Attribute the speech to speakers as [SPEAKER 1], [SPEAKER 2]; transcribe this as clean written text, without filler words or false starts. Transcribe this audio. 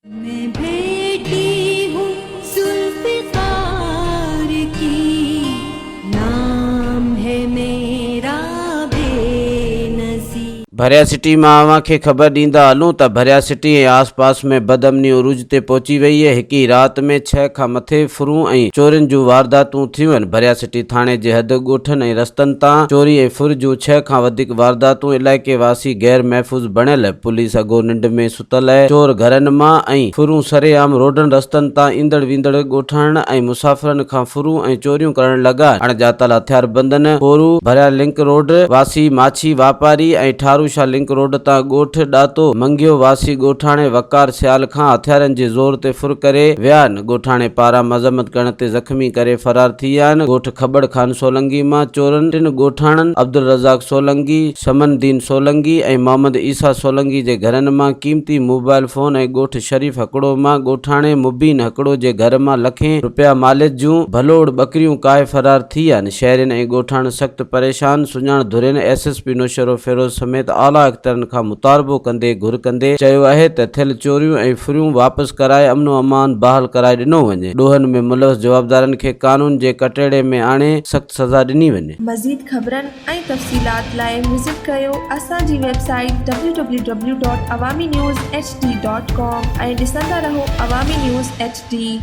[SPEAKER 1] مين بيٽي هون ذوالفقار ڪي نام هي ميرا بينظير.
[SPEAKER 2] ڀريا سٽي مان اوهان کي خبر ڏيندا هلون ته ڀريا سٽي ۽ آس پاس ۾ بدامني عروج تي پهچي وئي اهي هڪ ئي رات ۾ ڇهه کان مٿي ڦرون ۽ چورين جون وارداتون ٿيون آهن ڀريا سٽي ٿاڻي جي حد ڳوٺن ۽ رستن تان چوري ۽ ڦر جون ڇهه کان وڌيڪ وارداتون علائقي واسي غير محفوظ بڻيل پوليس اڳو ننڊ ۾ ستل چور گهرن مان ۽ ڦرون سرعام روڊن رستن تان ايندڙ ويندڙ ڳوٺاڻن ۽ مسافرن کان ڦرون ۽ چوريون ڪرڻ لڳا. اڻڄاتل هٿياربندن ڦورو ڀريا لنڪ روڊ واسي ماڇي واپاري ۽ ٺاروشاه لنڪ روڊ تان ڳوٺ ڏاتو منگيو واسي ڳوٺاڻي وقار سيال کان هٿيارن جي زور تي ڦر ڪري ويا آهن. ڳوٺاڻي پاران مذمت ڪرڻ تي زخمي ڪري فرار ٿي ويا آهن. ڳوٺ کٻڙ خان سولنگي مان چورن ٽن ڳوٺاڻن عبدالرزاق سولنگي، سمن دين سولنگي ۽ محمد عيسيٰ سولنگي جي گهرن مان قيمتي موبائل فون ۽ ڳوٺ شريف هڪڙو مان ڳوٺاڻي مبين هڪڙو جي گهر مان لکين رپيا ماليت جون ڀلوڙ ٻڪريون ڪاهي فرار ٿي ويا آهن شهرين ۽ ڳوٺاڻن سخت پريشان سڃاڻ ڌرين ايس ايس پي نوشهروفيروز سميت اعليٰ اختيارن کان مطالبو ڪندي گهر ڪندي چيو آهي ته ٿيل چوريون ۽ ڦريون واپس ڪرائي امن و امان بحال ڪرائي ڏنو وڃي ڏوهن ۾ ملوث جوابدارن کي قانون جي ڪٽهڙي ۾ آڻي سخت سزا ڏني وڃي.
[SPEAKER 3] مزيد خبرن ۽ تفصيلات لاء وزٽ ڪريو اسان جي website W W W dot Awami news H D dot com ۽ ڏسندا رهو عوامي نيوز ايڇ ڊي.